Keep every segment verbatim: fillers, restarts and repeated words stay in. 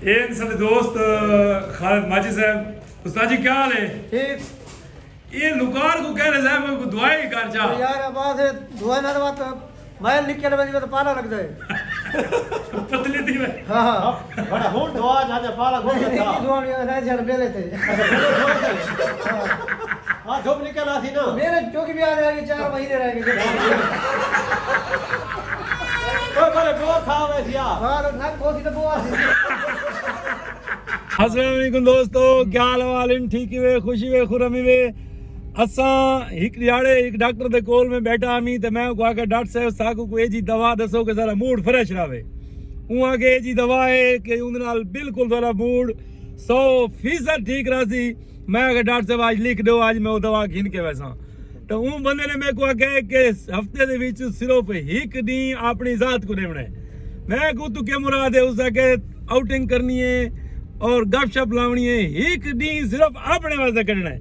اے ہن ساݙے دوست خالد ماجد صاحب۔ استاد جی، کیا حال ہے؟ ٹھیک۔ اے لکار کوں کہہ رہے صاحب، کوئی دعا ہی کر جا۔ یار عباس، دعا نال وقت مائل نکل ونڄے تے پالا لڳدا ہے۔ پتلی تھی وے۔ ہاں، ہاں۔ بڑا ہن دعا جا تے پالا گھوم نہیں، تھا۔ نہیں، دعا نہیں، رہ جان بیلے تے۔ ہاں، دھوپ نکل آسی نا۔ میرے چوکی بھی آ رہے، چار مہینے رہ گئے۔ اوئے، بڑے بو کھا وے سیا۔ ہاں، نک کھوسی تے بو آسی۔ السلام علیکم دوستو، کیا حال احوال ہن؟ ٹھیک ہی وے، خوشی وے، خرمی وے؟ اساں ہک ݙیہاڑے ہک ڈاکٹر دے کول میں بیٹھا ہمی تے میں اوکوں آکھیا، "ڈاکٹر صاحب، ساکوں کوئی ایجھی دوا ݙسو کہ سارا موڈ فریش رہوے۔" اوں آکھیا، "ایجھی دوا ہے کہ اوندے نال بالکل سارا موڈ سو فیصد ٹھیک رہسی۔" میں آکھیا، "ڈاکٹر صاحب، اڄ لکھ ݙیو، اڄ میں او دوا گھن کے ویساں۔" تاں اوں بندے نے میکوں آکھیا کہ ہفتے دے وچ صرف ہک ݙینہہ اپݨی ذات کوں ݙیوݨا ہے۔ میں آکھیا، "توں کیا مراد ہے؟" اس آکھیا، "آؤٹنگ کرنی ہے اور گپ شپ لاوݨی ہے، ہک ݙینہہ صرف اپݨے واسطے کڈھݨا ہے۔"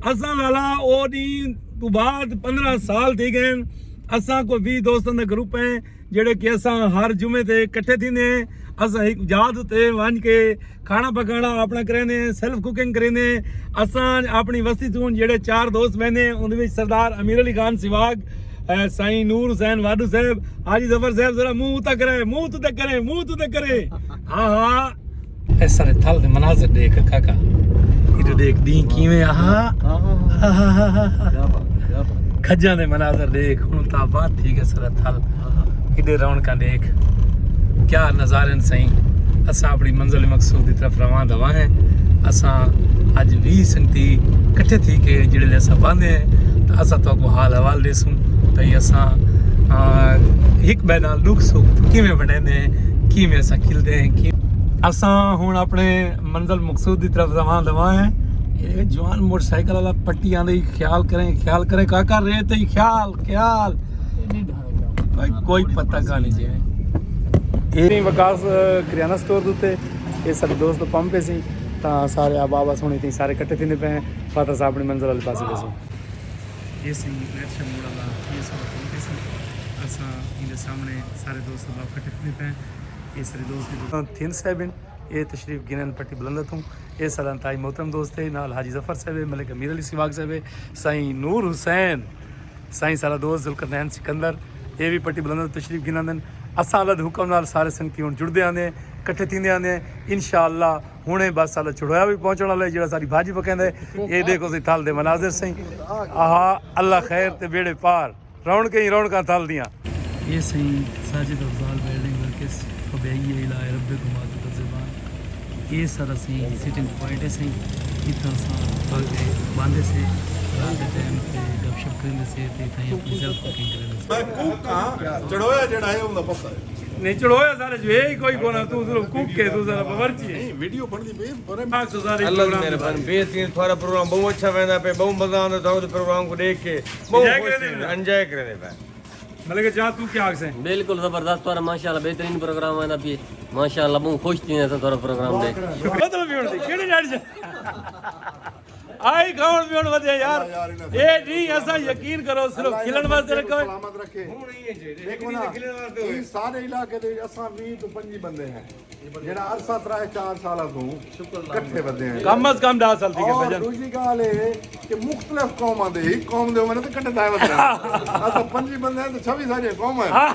اساں لالا او ݙینہہ توں بعد پندرہ سال تھی ڳئے ہن، اساں کوئی ویہہ دوستاں دا گروپ ہے، جیڑھے کہ اساں ہر جمعے تے کٹھے تھیندے ہیں۔ اساں ہک جاہ تے ونڄ کے کھانا پکانا اپݨا کریندے ہیں، سیلف کوکنگ کریندے ہیں۔ اساں اپݨی وستی توں جیڑھے چار دوست ویندے ہیں، اُن وچ سردار امیر علی خان سواگ، اے، سائیں نور حسین واڈو صاحب، حاجی ظفر صاحب، ذرا منہ اُتا کرے، منہ اُتے کرے، منہ اُتے کرے۔ ہاں، ہاں۔ اے سارے تھل دے مناظر ݙیکھ کاکا۔ ایݙے ݙیکھ ݙینہہ کیویں آہا۔ ہاں، ہاں، ہاں۔ آہا۔ کیا بات، کیا بات۔ کھجاں دے مناظر ݙیکھ، ہݨ تاں آباد تھی ڳئے سارا تھل۔ ہاں، ہاں۔ ایݙے رونقاں ݙیکھ۔ کیا نظارے ہن سائیں۔ اساں اپݨی منزل مقصود دی طرف رواں دواں ہیں۔ اساں اڄ ویہہ سنگتی کٹھے تھی کے جیڑھے لے اساں باندھے ہیں، تاں اساں تہاکوں حال احوال ݙیسوں، تاں اساں، آ، ہک ٻئے نال ݙکھ سکھ کیویں ونڈیندے ہیں، کیویں اساں کھلدے ہیں، کیویں اساں ہݨ اپݨے منزل مقصود دی طرف رواں دواں ہیں۔ اے جوان موٹر سائیکل والا پٹی آندے ہی، خیال کریں، خیال کریں، کاکا ریت ہی، خیال، خیال۔ بھائی، کوئی پتہ کائنی جی۔ اے وقاص کریانہ سٹور دے اُتے، اے ساݙے دوست پمپ پہ سی، تاں سارے احباب سوہݨے تھی سارے کٹھے تھیندے پئے ہیں، فاتح صاحب اپݨی منزل والے پاسے ݙیسوں۔ اے سی نیٹ شپ موڑ والا، اے سارا پمپ پہ سی، اساں ایندے سامݨے سارے دوست احباب کٹھے تھیندے پئے ہیں۔ اے سارے دوست دی دکان تھن صاحب ہن۔ اے تشریف گھنن پٹی بلندہ توں۔ اے ساݙا انتہائی محترم دوست ہے، نال حاجی ظفر صاحب ہے، ملک امیر علی سواگ صاحب ہے، سائیں نور حسین، سائیں ساݙا دوست ذوالقرنین سکندر، اے وی پٹی بلندہ توں تشریف گھن آندن۔ اساں اللہ دے حکم نال سارے سنگتی ہݨ جڑدے آندے ہیں، کٹھے تھیندے آندے ہیں۔ انشاءاللہ ہݨے بس ساݙا چڑھویا وی پہنچݨ والا ہے، جیڑھا ساݙی بھاجی پکیندا ہے۔ اے ݙیکھو سی تھل دے مناظر سائیں۔ آہا، اللہ خیر تے بیڑے پار۔ رونقیں ہی رونقاں تھل دیاں۔ اے سئیں ساجد افضال ویلڈنگ ورکس، فبأي آلاء ربكما تكذبان۔ اے سارا سئیں سٹنگ پوائنٹ ہے سئیں، اتھاں اساں آ کے باندھے سے، رات دے ٹائم تے گپ شپ کریندے سے تے اتھاں ہی اپݨی سیلف کوکنگ کریندے سے۔ میں کوک ہاں، چڑھویا جیڑھا ہے اوندا پتہ ہے۔ نہیں، چڑھویا سارے جو ہے ہی کوئی کونہ، توں صرف کوک ہے، توں سارا باورچی ہے۔ نہیں، ویڈیو بݨدی پئی، پر ہاں، تو سارے اللہ دی پروگرام مہربانی، بہترین، تھوڑا پروگرام بہت اچھا ویندا پئے، بہت مزہ آندا تھا اس پروگرام کو دیکھ کے۔ بہت انجوائے خوش کرے تھی، دے۔ انجوائے کرے پئے۔ ملک جان، توں کیا آکھسیں؟ بالکل زبردست، تھوڑا ماشاءاللہ بہترین پروگرام ویندا پئے۔ ماشاءاللہ، بہت خوش تھی ہیں تھوڑا پروگرام دیکھ۔ مطلب ہی ہݨ دی کیڑھی ڈیڈ جا؟ آئی کھاوݨ پیوݨ ودے یار۔ اے نہیں، اساں یقین کرو، صرف کھلݨ واسطے رکھو۔ سلامت رکھے۔ دیکھو نا، ایں سارے علاقے دے اساں ویہہ توں پنجی بندے ہیں۔ جیڑھا عرصہ ترائے چار سالاں توں کٹھے ودے ہیں۔ کم از کم ݙاہ سال تھی ڳئے اور بھجن۔ دوجھی ڳالھ اے کہ مختلف قوماں دے، ہک قوم دے ہوون تے کٹھے تھائے ودے ہیں۔ اساں پنجی بندے ہیں تے چھوی ساݙیاں قوماں ہیں۔ ہاں۔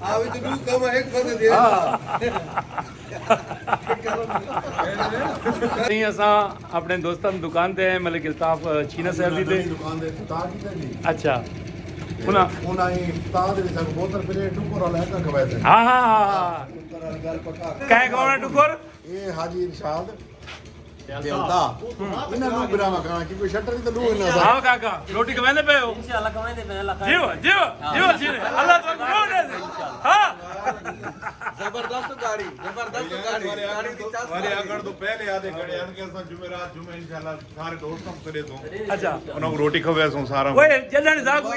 آ وچ ݙو قوماں ہک بندے دی۔ ہاں۔ سئیں، اساں اپݨے دوستاں دی دکان تے ہیں، ملک الطاف چھینا صاحب دی تے۔ دکان دے افتتاح کیتا جی۔ اچھا۔ انہاں، انہاں افتتاح دے وچ ساکوں بوتل پلے ٹکر والا ہک کھوائے تے۔ ہاں، ہاں، ہاں۔ کہیں کون ہے ٹکر؟ اے حاجی ارشاد جلتا۔ انہاں نوں برا مکانا، کیونکہ شٹر وی تاں ݙو انہاں سارے۔ آؤ کاکا، روٹی کھویندے پئے ہو؟ انشاءاللہ کھویندے پئے، اللہ خیر۔ جیو، جیو، جیو، جیو۔ اللہ تہاکوں روٹی ݙے۔ ہاں۔ زبردست گاڑی، زبردست گاڑی، گاڑی دی چس والے آکھݨ توں پہلے آدھے کھڑے ہن کہ اساں جمعرات، جمعہ انشاءاللہ سارے دوست ہم سݙے توں۔ اچھا۔ انہاں کوں روٹی کھویسوں سارا۔ اوئے، جݙݨ ساکوں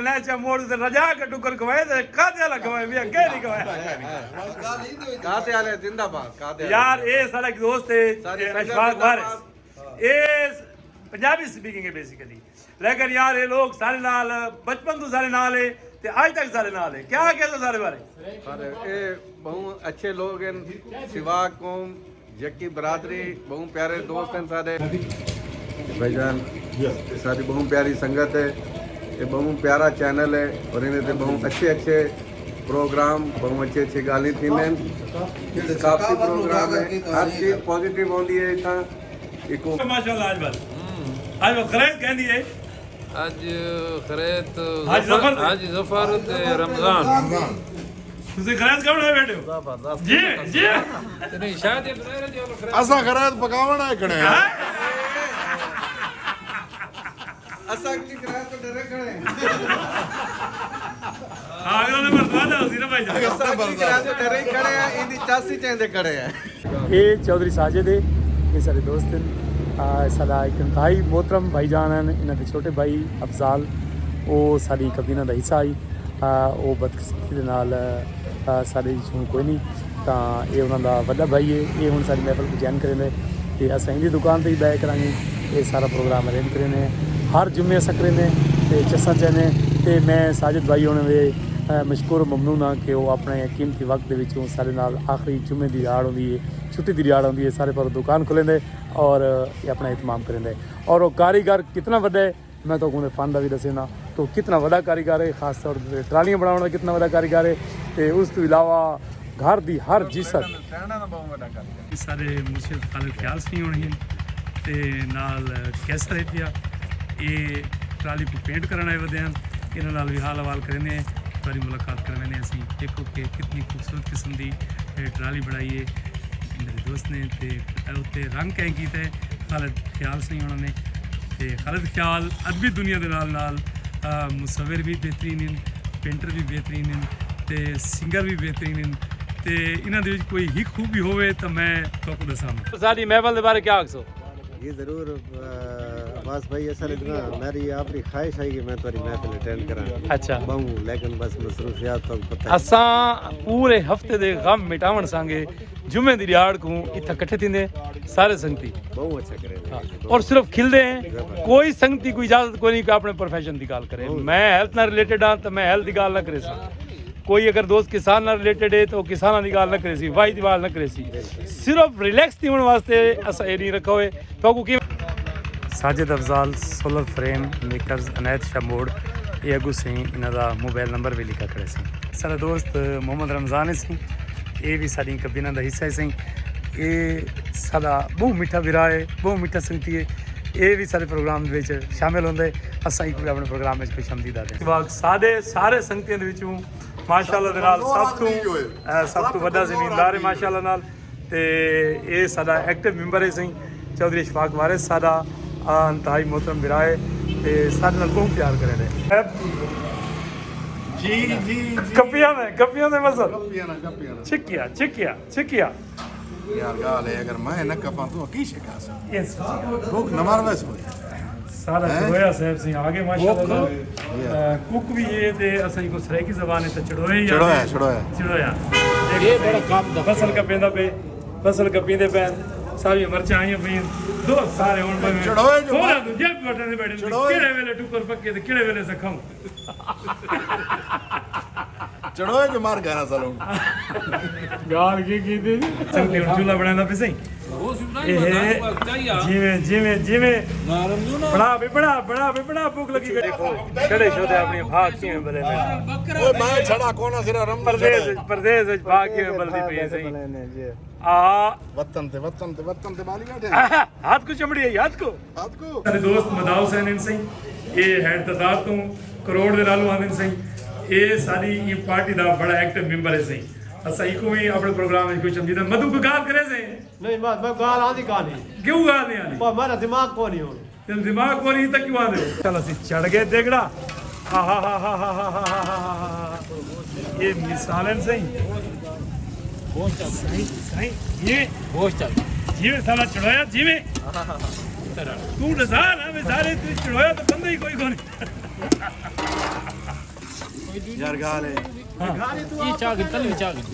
نہ چا موڑ تے رجا کے ٹکر کھوائے تے کاتے والا کھوائے، بیا کہیں نہیں کھوائے۔ کاتے والے زندہ باد، کاتے والے۔ یار، اے ساݙا ہک دوست ہے، ساری اے سنگت اشفاق زندہ وارث۔ باد۔ اے پنجابی سپیکنگ ہے بیسیکلی۔ لیکن یار، اے لوگ سارے نال، بچپن توں سارے نال ہے۔ تے اڄ تک سارے نال ہے۔ کیا آکھیا تساں سارے بارے؟ پر اے ٻہوں اچھے لوگ ہن۔ سواڳ قوم، یکی برادری، ٻہوں پیارے دوست ہن ساݙے۔ بھائی جان، اے ساݙی ٻہوں پیاری سنگت ہے، اے ٻہوں پیارا چینل ہے اور ایندے تے ٻہوں اچھے اچھے پروگرام، ٻہوں اچھے اچھے ڳالھیں تھیندے ہن۔ ثقافتی پروگرام ہے، ہر چیز پازیٹیو ہوندی ہے اتھاں۔ ایکو ماشاءاللہ، اڄ بس اڄ بس خرید کہندی ہے۔ اڄ خرید حاجی ظفر، ظفر دے۔ حاجی ظفر تے رمضان۔ تسی خرید کون ہے بیٹھے ہو؟ زبردست۔ جی، جی۔ تے نہیں، شاید یہ بظاہر ہے جو خرید اساں خرید پکاوݨ آئے کھڑے ہیں۔ اساں اگلی خرید تو ڈرے کھڑے ہیں۔ ہاں، اگلا نمبر تو آتا ہو سی نا بھائی جان۔ اساں اگلی خرید تو ڈرے ہی کھڑے ہیں، ایندی چاسی چیندے کھڑے ہیں۔ اے چوہدری ساجد ہے، اے ساݙے دوست ہن۔ آ، ساݙا ہک انتہائی محترم بھائی جان ہن، انہاں دے چھوٹے بھائی افضال، او ساݙی کابینہ دا حصہ ہئی۔ آ، او بدقسمتی دے نال، آ، ساݙے وچوں کوئی نہیں، تاں اے انہاں دا وݙا بھائی ہے۔ اے ہݨ ساݙی محفل کوں جوائن کریندے تے اساں ایندی دکان تے ہی ٻہہ کراں گے۔ اے سارا پروگرام ارینج کریندے ہیں، ہر جمعے اساں کریندے ہیں تے چساں چیندے ہیں۔ تے میں ساجد بھائی ہوݨاں دے، آ، مشکور و ممنون ہاں کہ او اپݨے قیمتی وقت دے وچوں ساݙے نال آخری جمعے دی ݙیہاڑ ہوندی ہے، چھٹی دی ݙیہاڑ ہوندی ہے، سارے پاروں دکان کھلیندے اور اے اپݨا اہتمام کریندے۔ اور او کاریگر کتنا وݙا ہے، میں تہاکوں اوندے فن دا وی ݙسینداں۔ تو کتنا وݙا کاریگر ہے، خاص طور تے ٹرالیاں بݨاوݨ دا کتنا وݙا کاریگر ہے۔ تے اس توں علاوہ گھر دی ہر جیست۔ سارے مرشد خالد خیال سئیں ہوݨ ہن تے نال کیسر ہے پیا، اے ٹرالی کوں پینٹ کرݨ آئے ودے ہن۔ انہاں نال وی حال احوال کریندے ہیں، تہاݙی ملاقات کرویندے ہیں اسیں۔ ݙیکھو کہ کتنی خوبصورت قسم دی، اے، ٹرالی بݨائی ہے میرے دوست نے۔ تے اتے رنگ کہیں کیتا ہے خالد خیال سئیں ہوݨاں نے۔ تے خالد خیال ادبی دنیا دے نال نال، آ، مصور وی بہترین ہن، پینٹر وی بہترین ہن، تے سنگر وی بہترین ہن۔ تے انہاں دے وچ کوئی ہک خوبی ہووے تاں میں تہاکوں ݙساواں۔ ساݙی محفل دے بارے کیا آکھسو؟ جی ضرور، آ، عباس بھائی، اصل وچ نا میری آخری خواہش ہے کہ میں تہاݙی محفل اٹینڈ کراں۔ اچھا۔ ٻہوں، لیکن بس مصروفیات تہاکوں پتہ ہے۔ اساں پورے ہفتے دے غم مٹاوݨ سانگے جمعے دی ݙیہاڑ کوں اتھاں کٹھے تھیندے سارے سنگتی۔ ٻہوں اچھا کرے۔ ہاں۔ اور صرف کھلدے ہیں، کوئی سنگتی کوں اجازت کوئی نہیں کہ اپݨے پروفیشن دی ڳالھ کرے۔ میں ہیلتھ نال ریلیٹڈ ہاں تے میں ہیلتھ دی ڳالھ نہ کریساں۔ کوئی اگر دوست کسان نال ریلیٹڈ ہے تو کساناں دی ڳالھ نہ کریسی، واہی دی ڳالھ نہ کریسی۔ صرف ریلیکس تھیوݨ واسطے اساں اے ݙینہہ رکھا ہوئے۔ تہاکوں کیویں؟ ساجد افضال، سولر فریم میکرز، عنایت شاہ موڑ، اے اڳوں سئیں انہاں دا موبائل نمبر وی لکھا کھڑے سئیں۔ ساݙا دوست محمد رمضان ہے سئیں، اے وی ساݙی کابینہ دا حصہ ہے سئیں۔ اے ساݙا ٻہوں میٹھا بھرا ہے، ٻہوں میٹھا سنگتی ہے۔ اے وی ساݙے پروگرام دے وچ شامل ہوندے، اساں ایکوں وی اپݨے پروگرام وچ خوش آمدید آہدے ہیں۔ ساݙے سارے سنگتیاں دے وچوں ماشاءاللہ دے نال سب توں، اے، سب توں وݙا زمیندار ہے ماشاءاللہ نال۔ تے اے ساݙا ایکٹیو ممبر ہے سئیں چوہدری اشفاق وارث، ساݙا، آ، انتہائی محترم بھرا ہے تے ساݙے نال ٻہوں پیار کریندے۔ جی، جی، جی۔ کپیاں دے، کپیاں دے مزہ۔ کپیاں نا، کپیاں نا۔ چھکیا، چھکیا، چھکیا۔ یار، ڳالھ ہے، اگر میں نہ کپاں تاں کی شے کھاساں؟ یس۔ بھوک نہ مار ویسے کوئی۔ سارا ہیں؟ چڑویا صاحب سئیں آ ڳئے ماشاءاللہ۔ بھوک؟ آ، کک وی ہے تے اساں کوں سرائیکی زبان وچ چڑویا ہی آہدے۔ چڑویا، چڑویا۔ چڑویا۔ اے بڑا کم دا فصل کپیندا پئے، فصل کپیندے پئے، ساریاں مرچاں آئیاں پئیاں۔ دوست سارے ہݨ پئے۔ چڑوئے جو ہوراں مار-، توں جیب وٹاندے ٻیٹھے، چڑوئے۔ کیڑھے ویلے ٹکر پکے تے کیڑھے ویلے زخم۔ چڑوئے جو مار گانا سالوں۔ ڳالھ کی کیتی؟ سنگتی ہݨ چولہا بݨیندا پئے سئیں۔ اے ہے، جیویں، جیویں، جیویں۔ بݨا بے، بݨا، بݨا بے، بݨا، بھوک لڳی ٻیٹھی۔ ݙیکھو، چھڑے شودے اپݨے بھا کیویں بلے نے۔ اوئے، میں چھڑا کون ہاں، سرا رم پردیس چھڑا۔ وچ، پردیس وچ بھا کیویں بلدی پئی سئیں۔ آ۔ وطن تے، وطن تے، وطن تے ٻالی ٻیٹھے۔ ہتھ کوں چمڑی آئی، ہتھ کوں۔ ہتھ کوں۔ ساݙے دوست مداح حسین ہن سئیں، اے حیدرآباد توں کروڑ دے نالوں آندے ہن سئیں۔ اے ساݙی ایں پارٹی دا بڑا ایکٹیو ممبر ہے سئیں۔ اساں ایکوں وی اپݨے پروگرام وچ خوش آمدید آہدے۔ مدو کوئی ڳالھ کرے سئیں؟ نہیں، میں، میں ڳالھ آندی کائنی۔ کیوں ڳالھ نہیں آندی؟ پر میݙا دماغ کونی ہݨ۔ تیݙا دماغ کونی تاں کیوں آندے؟ چل اسیں چڑھ ڳئے دیڳڑا۔ آہا۔ اے مثال ہن سئیں۔ سئیں، سئیں، جیویں۔ جیویں ساݙا چڑویا، جیویں۔ توں ݙسا نا، مثال ہے، توں چڑویا تاں بندہ ہی کوئی کونی۔ یار، ڳالھ ہے۔ ہاں۔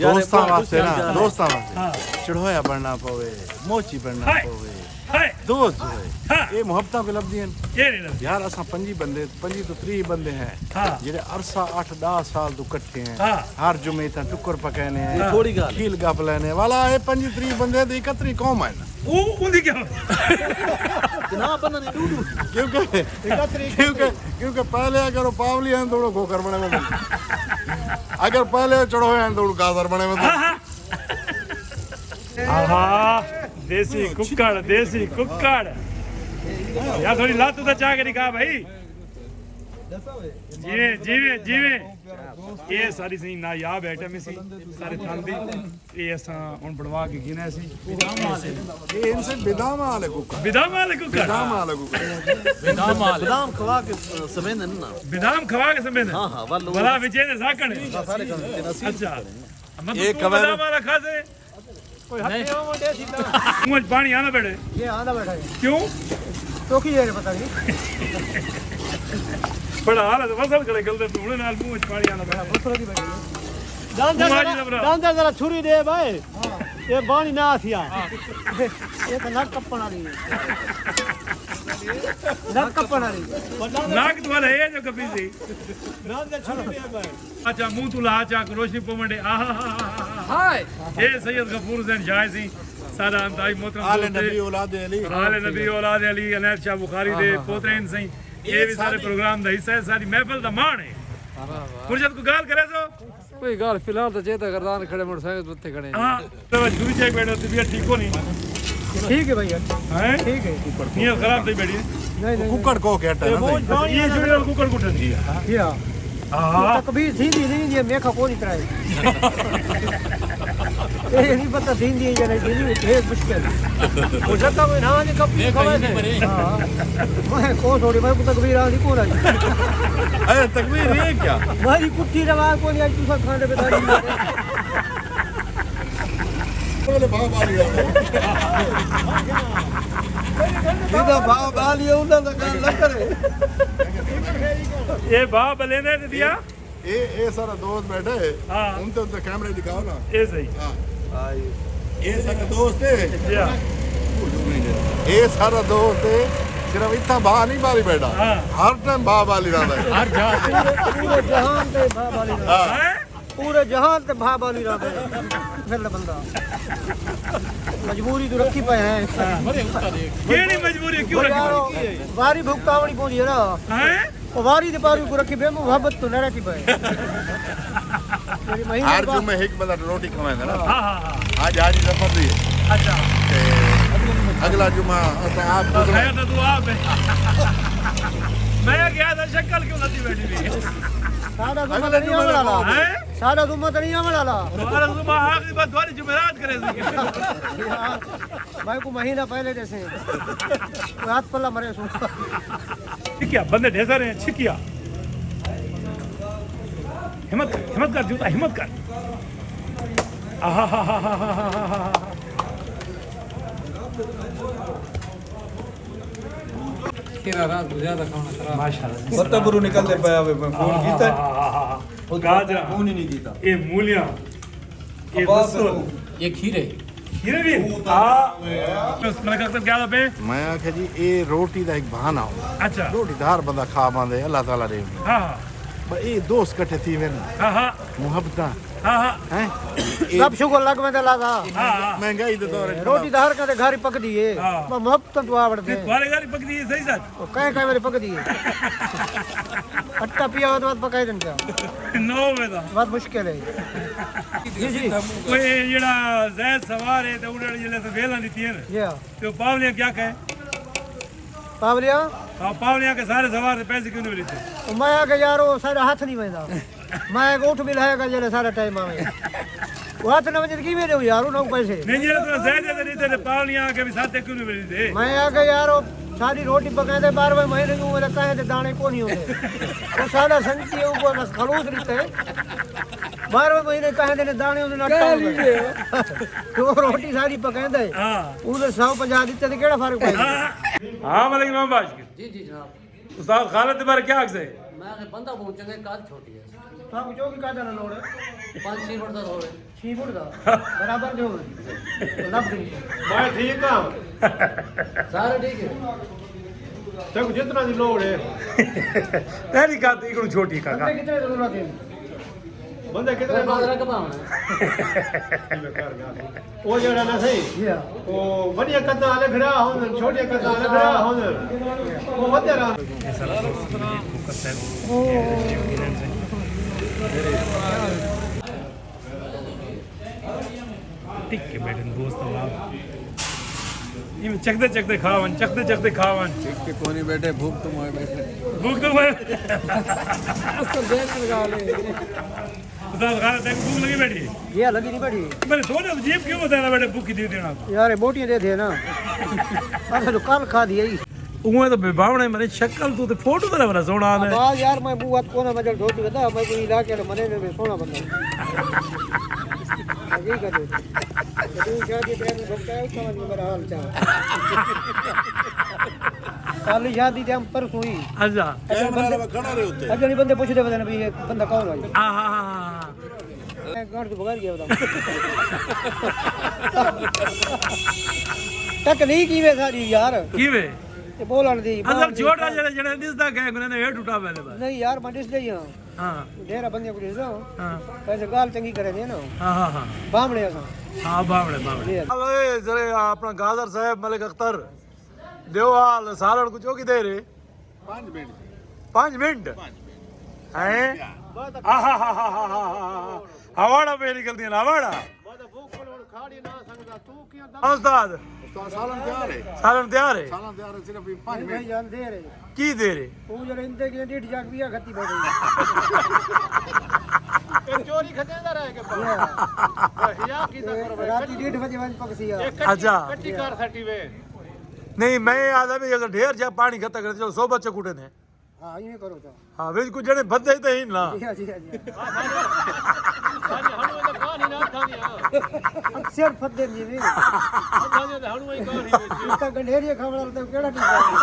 دوستاں واسطے نا، دوستاں واسطے۔ ہاں۔ چڑویا بݨݨا پوے، موچی بݨݨا پوے۔ ہائے۔ دوست جو ہے، ہاں۔ اے محبتاں پہ لبدی ہیں۔ اے نہیں لبدی۔ یار، اساں پنجی بندے، پنجی تو تریہہ بندے ہیں، ہاں۔ جڑے عرصہ اٹھ ݙاہ سال تو کٹھے ہیں۔ ہاں۔ ہر جمعے تاں ٹکر پکینے ہیں، ہاں۔ تھوڑی ڳالھ۔ کھیل گپ لینے والا۔ اے پنجی تریہہ بندے دی اکتری قوم ہے نا۔ او، اوندی کیا؟ جناب، بندہ نہیں، ݙو ݙو۔ کیونکہ، کیونکہ، کیونکہ پہلے اگر وہ پاولی ہیں تو وہ گوکر بنے ہوئے۔ اگر پہلے چڑھو ہیں تو وہ گازر بنے ہوئے۔ ہاں، ہاں۔ آہا، دیسی ککڑ، دیسی ککڑ۔ یار، تھوڑی لت تے چا کے ݙکھا بھائی۔ جیویں، جیویں، جیویں۔ اے ساری سئیں نایاب آئٹم سی، سارے تھل دی۔ اے اساں ہݨ بݨوا کے گھنے سی۔ اے ان سے بدام والے ککڑ۔ بدام والے ککڑ؟ بدام والے ککڑ۔ بدام والے۔ بدام کھوا کے سمیندن نا۔ بدام کھوا کے سمیندن؟ ہاں، ہاں، ول۔ بلا وچے دے ساکن۔ سارے کم دے نصیب۔ اچھا۔ مطلب اے تو کھوے بدام والا کھاسے؟ کوئی ہتھ نہیں۔ نہیں آوݨ ݙے سی تاں۔ منہ وچ پاݨی آندا بیٹھے۔ یہ آندا بیٹھا ہے۔ کیوں؟ تو کی ہے پتہ نہیں۔ بڑا حال ہے، فصل کھڑے گلدے پئے، ہݨ نال منہ وچ پاݨی آندا بیٹھا۔ فصل کی بیٹھی ہے۔ ݙاندر منہ آ جی ذرا، لبرا۔ ݙاندر ذرا چھری ݙے بھائی۔ ہاں۔ یہ پاݨی نہ آسیا۔ ہاں۔ یہ تو نک کپݨ والی ہے۔ نک کپݨ والی۔ نک تو والا ہے جو کبھی سی۔ ݙاندر چھری ݙے بھائی۔ اچھا، منہ تو لا چا کو روشنی پوونڈے۔ آہا۔ ہائے۔ اے سید غفور حسین شاہ سی، سارا انتہائی محترم آل دوست ہے۔ نبی اولاد علی۔ آل نبی اولاد علی، عنایت شاہ بخاری دے ہاں، ہاں، پوترے ہن سئیں۔ اے اے وی سارے ساری پروگرام دا حصہ ہے، ساری محفل دا ماݨ ہے۔ واہ، واہ۔ مرشد کو ڳالھ کرے سو؟ کوئی ڳالھ فی الحال تاں چیتا کردان کھڑے، موٹر سائیکل تے کھڑے۔ ہاں۔ تو شروع چ بیٹھے، طبیعت ٹھیک کونی؟ ٹھیک ہے بھائی، ہیں؟ ٹھیک ہے۔ نیت خراب تھی بیٹھی ہے۔ نہیں، نہیں، ککڑ کو کیا ٹائم ہے؟ اچھا، یہ جڑے ککڑ کو ٹھنڈی ہے۔ کیا؟ ہاں۔ تکبیر تھی دی نہیں، یہ میکھا کونی ترائی۔ یہ نہیں پتہ تھی دی یا نہیں تھی دی، یہ مشکل۔ وہ جتا میں نہ آنے کب بھی کھوائے تھے۔ ہاں۔ میں کو تھوڑی، میں کو تکبیر آ نہیں کو رہی۔ اے، تکبیر یہ کیا؟ ہماری کٹھی روا کونی، آج تو سب کھانے پہ داری۔ بولے بھاؤ بالی آ۔ جیندے بھاؤ بالی آ، انہاں دا ڳالھ نہ کرے۔ اے بھاؤ بلیندے تے دیا۔ اے، اے سارا دوست بیٹھا ہے۔ ہاں۔ ہݨ تے اتھے کیمرے ݙکھاؤ نا۔ اے صحیح۔ ہاں۔ اے سارا دوست ہے۔ جی ہاں۔ اے سارا دوست ہے۔ صرف اتھاں بھاؤ نہیں بالی بیٹھا۔ ہاں۔ ہر ٹائم بھاؤ بالی رہندا ہے۔ ہر جہاں۔ پورے، پورے جہان تے بھاؤ بالی رہندا ہے۔ ہاں۔ ہیں؟ پورے جہان تے بھاؤ بالی رہندے۔ پھر بندہ مجبوری تو رکھی پئے ہیں۔ کیڑھی مجبوری؟ کیوں رکھی پئے؟ واری بھگتاوݨی پوندی ہے نا۔ ہیں؟ او واری دے پارویں کو رکھی پئے، محبت تو نہ رکھی پئے۔ میری مہینے ہر بعد جمعے ہک بندہ روٹی کھوائے نا۔ ہاں، ہاں، ہاں۔ اڄ حاجی ظفر دی ہے۔ اچھا۔ تے اگلا جمعہ اساں آپ گزرے۔ خیر تو آپ ہے۔ میں کیا تھا، شکل کیوں لتی بیٹھی ہوئی ہے؟ ساݙا ظفر اگلا نہیں جمعہ آوݨ والا۔ ہیں؟ ساݙا ظفر نہیں آوݨ والا۔ تمہارا ظفر آخری بار دواری جمعرات کرے سی۔ میں کو مہینہ پہلے جیسے کوئی ہاتھ پلا مرے سو۔ چھکیا، بندے ڈھیر سارے ہیں، چھکیا۔ ہمت کر، ہمت کر، جوتا، ہمت کر۔ آہا۔ کیڑھا رات کو زیادہ کھانا خراب۔ ماشاءاللہ۔ مطلب برو نکل دے پیا ہوئے، میں فون کیتا ہے۔ آہا۔ گاجراں۔ فون ہی نہیں کیتا۔ اے مولیاں۔ اے عباس بسل۔ اے کھیرے۔ کھیرے بھی؟ ہاں۔ میں کہا کیا پہ؟ میں آکھیا جی، اے روٹی دا ایک بہانہ ہو۔ اچھا۔ روٹی دا ہر بندہ کھا پاندے، اللہ تعالیٰ دے۔ ہاں، ہاں۔ بس اے دوست کٹھے تھی ویندے۔ ہاں، ہاں۔ محبتاں۔ ہاں، ہاں۔ ہیں؟ اے سب شکر لڳ ویندے اللہ دا۔ ہاں، ہاں۔ مہنگائی دے دور وچ روٹی دا ہر کدے گھر ہی پکدی ہے۔ ہاں۔ بس محبتاں دعا وڑدے۔ تھوڑے گھر ہی پکدی ہے، صحیح سچ؟ او کہیں کہیں ویلے پکدی ہے۔ اٹا پیا ہو تو بعد پکائی دن پیا۔ نو وے دا۔ بہت مشکل ہے۔ جی، جی۔ کوئی جڑا زید سوار ہے تے انہاں نے جلے سے ویلاں دتی ہے نا۔ جی ہاں۔ تے پاولیاں کیا کہے؟ پاولیاں؟ ہاں، پاولیاں کے سارے سوار تے پیسے کیوں نہیں ملتے؟ او میں آکھیا یار، او سارا ہاتھ نہیں ویندا۔ میں ایک اٹھ ملایا گا جلے سارا ٹائم آوے۔ وہ ہاتھ نہ وجد کی میرے یار، انہاں کو پیسے۔ نہیں، جڑا تو زید تے نہیں تے پاولیاں کے بھی ساتھ کیوں نہیں ملتے؟ میں آکھیا یار، او ساری روٹی پکائے تے بارہویں مہینے کیوں میرے کہیں تے دانے کو نہیں ہوندے۔ او سارا سنگتی ہے، اوپر خلوص دیتے۔ بارہویں مہینے کہیں دے دانے اوندے نال کیا ٹاؤں لیندے ہو؟ تو روٹی ساری پکیندا ہے۔ ہاں۔ اوندے سو پنجاہ دتے تے کیڑا فرق پے؟ ہاں، ملک امام بخش۔ جی، جی جناب۔ استاد خالد دے بارے کیا آکھسے؟ میں کہ بندہ بہت چنگے، قد چھوٹی ہے۔ تہاکوں چوکی قد دا لوڑ ہے؟ پنج چھ فٹ دا لوڑ ہے۔ چھ فٹ دا؟ برابر جو ہوئے۔ لب دے۔ میں ٹھیک ہاں۔ سارے ٹھیک ہے۔ تیکوں جتنا دی لوڑ ہے۔ تیری گل تے ایکڑوں چھوٹی کاکا۔ بندے کتنے ضرورت ہے؟ بندے کتنے؟ بازار کبھاونا۔ او جڑا نہ صحیح۔ او وڈیاں قداں والے بھرا ہون، چھوٹیاں قداں والے بھرا ہون۔ او ودے رہن۔ ٹک کے بیٹھن دوست احباب۔ ایویں چکھدے چکھدے کھا ونڄ، چکھدے چکھدے کھا ونڄ۔ ٹک کے کونی بیٹھے، بھوک تو موئے بیٹھے۔ بھوک تو موئے۔ اصل دیکھ لگا لے۔ استاد خالد، تیکوں بھوک لگی بیٹھی ہے؟ یہ لگی نہیں بیٹھی۔ میرے سونے عجیب کیوں ہوتا ہے نا بیٹے، بھوکی دی دینا۔ یار، یہ موٹیاں دے دے نا۔ اصل کل کھا دی ہے۔ اوہ تو بے باونے، میری شکل تو تے فوٹو تے بڑا سوہنا ہے۔ آواز یار، میں منہ ہتھ کونا مجل دھوتی ودا، میں کوئی علاقے والے منے نے سوہنا بندہ۔ حقیقت ہے۔ تو شادی ٹائم بھگتا ہے، اس کا میرا حال چاہ۔ کل شادی تے ہم پرسوں ہی۔ اچھا۔ کیمرہ والا کھڑا رہے ہوتے۔ اجلی بندے پوچھتے پتہ نہیں بھی یہ بندہ کون ہے۔ ہاں، ہاں، ہاں، ہاں۔ میں گنڈ تو بغیر گیا ہوتا۔ تکنیک ہی وے ساری یار۔ کی وے؟ یہ بولن دی، اصل بولن دی۔ چھوٹا جڑا، جڑا دسدا گئے، انہوں نے یہ ٹوٹا پہلے بس۔ نہیں یار، میں دسدا ہی ہاں۔ ہاں۔ ڈیرہ بندے کو دسدا ہوں۔ ہاں۔ ویسے گال چنگی کرے دے نا۔ ہاں، ہاں، ہاں۔ بامڑے اساں۔ ہاں، بامڑے، بامڑے۔ جی۔ چلو، اے ذرا اپنا گازر صاحب ملک اختر دیو حال سالن کو چوکی دے رہے۔ پنج منٹ۔ پنج منٹ؟ پنج منٹ۔ ہیں؟ آہا ہا ہا ہا ہا ہا۔ ہواڑا پہ نکلدی ہے نا، ہواڑا۔ میں تو بھوک کول ہن کھاڑی نہ سکدا، تو کیاں دس؟ استاد۔ استاد، سالن تیار ہے۔ سالن تیار ہے؟ سالن تیار ہے، صرف پنج منٹ۔ بھائی جان، دیر ہے۔ کی دیر ہے؟ وہ جڑے اندے کی ڈیڑھ جاگ بھی گھتی بیٹھے۔ اے چوری کھدے دا رہ کے پا۔ ہیا۔ ہیا کی تا کرو بھائی۔ راتی ڈیڑھ بجے ونج پکسی آ۔ اے کٹی، اچھا۔ کٹی کر سٹی وے۔ نہیں، میں آہدا بھی اگر ڈھیر جا پانی کھتا کرے، چلو صحبت چ کٹے نے۔ ہاں، ایویں کرو چا۔ ہاں، وچ کچھ جنے بدے تے ہی نا۔ جی ہاں، جی ہاں، جی ہاں۔ ساݙے ہݨ ویندے کہاݨی نہ اکھاں دیاں۔ اکثر پھدے نہیں وی۔ اکھاں دیاں تے ہݨ وی کہاݨی وچ۔ تاں گنڈھیری کھاوݨ والا تاں کیڑا ٹھیک ہے؟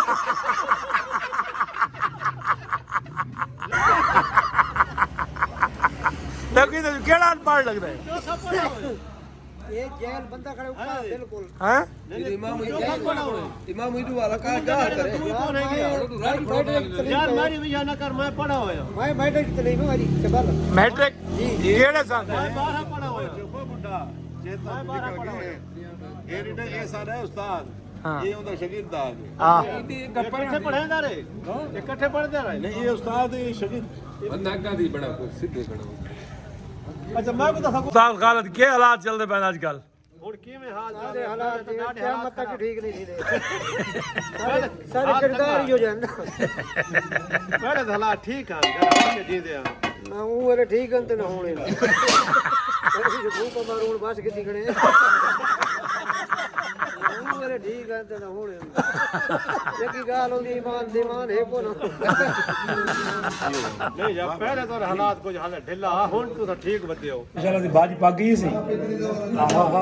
تاں کیڑا پڑھ لڳدا ہے؟ اے جاہل بندہ کھڑے اوپر، بالکل۔ ہیں؟ امام ایڈو والا کا کیا کرے؟ یار، میری وجہ نہ کر، میں پڑھا ہویا۔ میں میٹرک تے نہیں، میں والی چبل۔ میٹرک؟ جی۔ کیڑے سال؟ میں بارہ پڑھا ہویا۔ میں بارہ پڑھا ہویا۔ یہ ریٹا، یہ سارا ہے استاد۔ ہاں۔ یہ اوندا شاگرد آ گیا۔ ہاں۔ یہ کٹھے پڑھیندا رہے؟ یہ کٹھے پڑھدے رہے؟ نہیں، یہ استاد، یہ شاگرد۔ بندہ اڳاں دی بڑا کوئی سدھے کھڑا ہو۔ اچھا، میں کو دسا۔ استاد خالد، کیا حالات چلدے پئے اڄ کل؟ ہݨ کیویں حال چل رہے؟ سارے حالات، ݙاڈھے قیامت تک ٹھیک نہیں تھیندے۔ سارے، سارے کردار ہی ہو جان۔ پہلے تاں حالات ٹھیک ہن، جیڑھا ہݨ جیندے ہن۔ نہ اوں ویلے ٹھیک ہن تے نہ ہݨ۔ بھوک مارو ہݨ بس کیتی کھڑے۔ اوں ویلے ٹھیک ہن تے نہ ہݨ۔ یکی ڳالھ ہوندی ایمان، ایمان ہے کوئی نہ۔ نہیں یار، پہلے تاں حالات کچھ حال ڈھلا، ہݨ تاں ٹھیک ودے ہو۔ ماشاءاللہ دی بھاجی پک گئی سی۔ آہا۔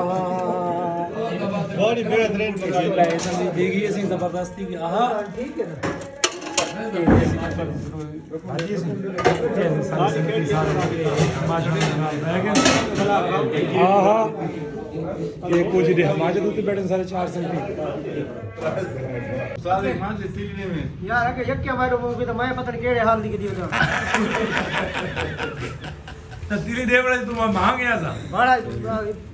بڑی بہترین پکائی۔ بسم اللہ، ایسا دی دی گئی سی زبردستی کی۔ آہا۔ بھاجی سی۔ سارے سنگتی سارے ماشاءاللہ نال بیٹھ گئے۔ آہا۔ یہ کچھ دے ماجد تے بیٹھے سارے چار سنگتی۔ سارے ماجد تیلی میں۔ یار، اگے یکے وائرو ہو گئی تو میں پتہ نہیں کیڑے حال دی کدی ہوتا۔ تیلی دے بڑے تو مہنگے آ سا۔ بڑا،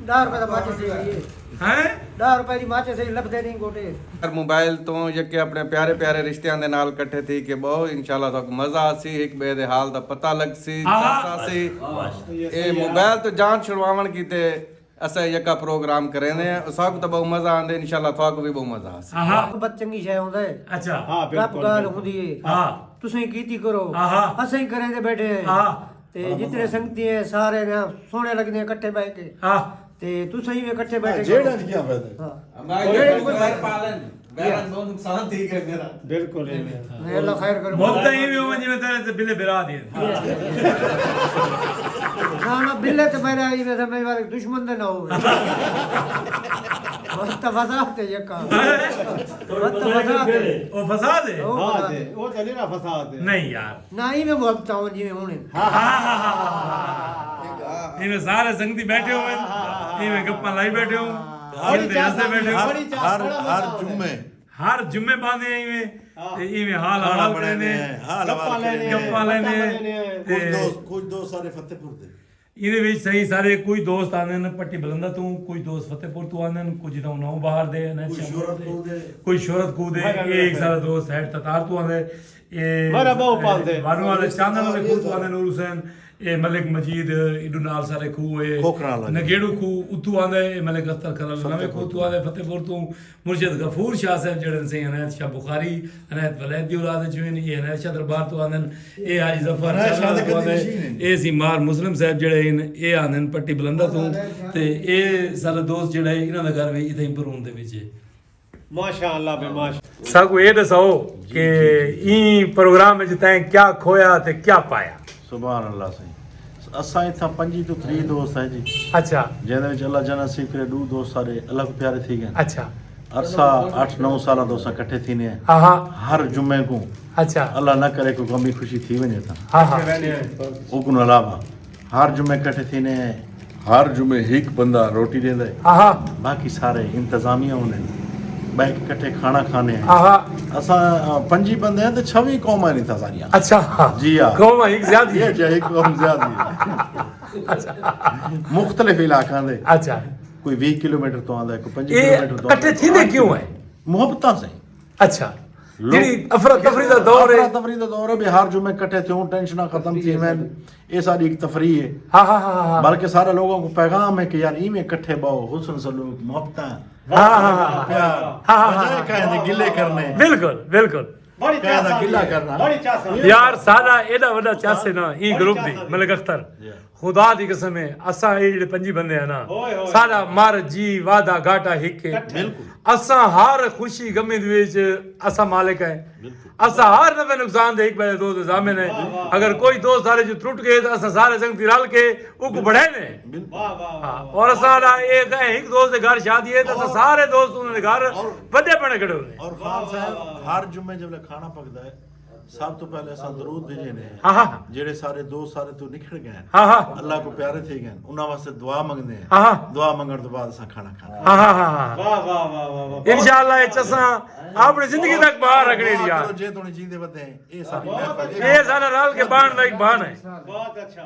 ݙاہ روپے دا ماچس ہے یہ۔ ہیں؟ ݙاہ روپے دی ماچس ہے، لبھدے نہیں گوٹے۔ یار موبائل تو یکے اپنے پیارے پیارے رشتیاں دے نال کٹھے تھی کے بہو، انشاءاللہ تہاکوں مزہ آسی، ہک ٻئے دے حال دا پتہ لڳسی، آہا۔ چس آسی۔ اے موبائل تو جان چھڑواوݨ کیتے اساں یکا پروگرام کریندے ہیں، اساکوں تاں ٻہوں مزہ آندے، انشاءاللہ تہاکوں وی ٻہوں مزہ آسی۔ آہا۔ محبت چنگی شے ہوندا ہے۔ اچھا۔ ہاں، رب بالکل۔ ڳالھ ہوندی ہے۔ ہاں۔ تسیں کیتی کرو۔ آہا۔ اسیں کریندے بیٹھے ہیں۔ ہاں۔ تے جتنے سنگتی ہیں، سارے نے سوہݨے لڳدے ہیں کٹھے ٻہہ کے۔ ہاں۔ تے تسیں وی کٹھے ٻہہ کے جیڑھا کرو۔ کیا فائدہ ہے؟ ہاں۔ ہمارے جیڑھے گھر پالن، میرا بہت نقصان تھی گیا میرا۔ بالکل ایویں۔ میں اللہ خیر کروں۔ ملک تاں ایویں ہووے جیویں تیرے تے بلے برا دے۔ نہ، نہ، بلے تے میرا ایویں تے میرے والے دشمن دے نہ ہووے۔ بس تاں فساد تے یکا۔ بس تاں فساد تے۔ او فساد ہے؟ او ہاں فساد جی، ہے۔ او تے نہیں نا فساد ہے۔ نہیں یار۔ نہ، ایویں محبتاں ہون جیویں ہونے۔ ہاں، ہاں، ہاں، ہاں۔ ایویں سارے سنگتی بیٹھے ہوئے، ایویں گپاں لائی بیٹھے ہو۔ ہر بڑی چاس ہر آندی ہے، ہر بڑی چاس ہر بڑا مزہ ہر آندے۔ جمعے ہر جمعے باندھے ایویں ہاں۔ تے ایویں حال کھانا احوال بنانے کریندے ہیں، حال گپاں احوال لینے کریندے ہیں، ہیں۔ گپاں لینے ہیں۔ کوئی تے دوست کوئی دوست سارے فتح پور دے۔ ایندے وچ سائیں سارے کوئی دوست آندے نے پٹی بلندہ توں، کوئی دوست فتح پور توں آندے نے، کچھ تاں انہاں باہر دے، انہاں کوئی شہر شہرت دے، کو دے۔ کوئی شہرت کو دے۔ بھائی گل اے ہک ہے۔ سارا دوست ہیڈ تتار توں آندے۔ اے میرا بہو پال دے۔ بانو والے چاندن والے کھوہ توں آندے نور حسین۔ اے ملک مجید، ایڈو نال سارے کھوہ اے۔ کھوکھرا والا۔ نگیڑو کھوہ اتوں آندے، اے ملک اختر کھلل فتح نویں پور کھوہ توں توں۔ آندے، فتح پور توں۔ مرشد غفور شاہ صاحب جیڑھے سئیں عنایت شاہ بخاری، عنایت ولید دی اولاد وچوں ہن، اے عنایت شاہ دربار توں آندن، اے حاجی ظفر عنایت شاہ چاندن دے توں قدی آندے، نشین ہن۔ اے سئیں مار مسلم صاحب جیڑھے ہن، اے آندن پٹی بلندہ توں، تے اے سارا دوست جیڑھا ہے، انہاں دا گھر وی اتھائیں پرون دے وچ ہے۔ ماشاءاللہ بے ماشاءاللہ۔ ساکوں اے ڈساؤ جی، کہ جی، جی۔ ایں پروگرام وچ تیں کیا کھویا تے کیا پایا؟ سبحان اللہ سائیں۔ اساں اتھاں پنجی توں تریہہ دوست ہیں جی۔ اچھا۔ جیندے وچ اللہ جنت نصیب کرے ڈو دوست سارے اللہ کوں پیارے تھی گئے۔ اچھا۔ عرصہ اٹھ نو سالاں توں اساں کٹھے تھینے ہیں۔ ہاں ہاں۔ ہر جمعے کوں اچھا۔ اللہ نہ کرے کوئی غمی خوشی تھی ونجے تاں۔ ہاں ہاں۔ اوکوں علاوہ ہر جمعے کٹھے تھینے ہیں۔ ہر جمعے ہک بندہ روٹی ݙیندا ہے۔ ہاں ہاں۔ باقی سارے انتظامیہ ہوندے ہیں۔ ٻہہ کے کٹھے کھانا کھانے ہیں۔ ہاں ہاں۔ اساں، آ، پنجی بندے ہیں تے چھویں قوماں نہیں تھا ساریاں۔ اچھا۔ جی ہاں۔ قوم ہک زیادہ یہ ہے۔ جا ہک قوم زیادہ ہے۔ اچھا۔ مختلف علاقاں دے۔ اچھا۔ کوئی ویہہ کلومیٹر توں آندا ہے، کوئی پنجی اے کلومیٹر توں آندا ہے۔ کٹھے تھیندے کیوں ہیں؟ محبتاں سے۔ اچھا۔ لوگ جیڑھی افرا تفری دا دور ہے۔ افرا تفری دا دور ہے، بھی ہر جمعے کٹھے تھیوں، ٹینشناں ختم تھی وین۔ اے ساری ایک تفریح ہے۔ ہاں، ہاں، ہاں، ہاں۔ بلکہ سارے لوگوں کو پیغام ہے کہ یار ایویں کٹھے بہو، حسن سلوک، محبتاں، ہاں، ہاں، ہاں، ہاں۔ پیار، ہاں، ہاں، ہاں، بجائے ہاں۔ کہیں دے گلے کرنے۔ بالکل، بالکل۔ بڑی کہیں دا چاس آندی گلہ ہے، کرنا۔ بڑی چاس آندی ہے۔ یار، ساڈا ایڈا وڈا چاس ہے نا، ایں بڑی گروپ چاس دی، آندی ملک ہے۔ اختر۔ جی۔ خدا دی قسم ہے، اساں اے جیڑھے پنجی بندے ہیں نا، اوئے ہوئے۔ ساڈا مر جی وعدہ گھاٹا ہک ہے۔ کٹھے۔ بالکل۔ اساں ہر خوشی غمی دے وچ اساں مالک ہیں۔ بالکل۔ اساں ہر نفع نقصان دے ہک ٻئے دے دوست ضامن ہیں۔ واہ، واہ، اگر واہ۔ کوئی دوست سارے جو ٹرٹ گئے تو اساں سارے سنگتی رل کے اوکوں بڑھائے نے۔ بالکل۔ واہ، واہ، واہ، ہاں، واہ۔ اور اساں دا ایک، ایک دوست دے گھر شادی ہے تو اساں اور، سارے دوست انہاں دے گھر اور، وݙے بݨے کھڑے ہوندے۔ اور خان واہ، واہ، صاحب، واہ، واہ۔ ہر جمعے جب کھانا پکدا ہے، سب توں پہلے اساں درود بھیجے نے۔ ہاں، ہاں۔ جیڑھے سارے دوست سارے توں نکھڑ گئے ہیں، ہاں، ہاں۔ اللہ کوں پیارے تھی گئے ہیں، انہاں واسطے دعا منگدے ہیں۔ ہاں، ہاں۔ دعا منگݨ توں بعد اساں کھانا کھانا۔ ہاں، ہاں، ہاں، ہاں۔ واہ، واہ، واہ، واہ، واہ۔ انشاءاللہ اچ اساں اپݨی زندگی تک باہر رکھݨی ہے یار۔ دعا کرو جے تہاݙی جیندے ودے ہیں، اے ساری محفل ہے۔ اے سارا رل کے بہݨ دا ہک بہانا ہے۔ بہت اچھا۔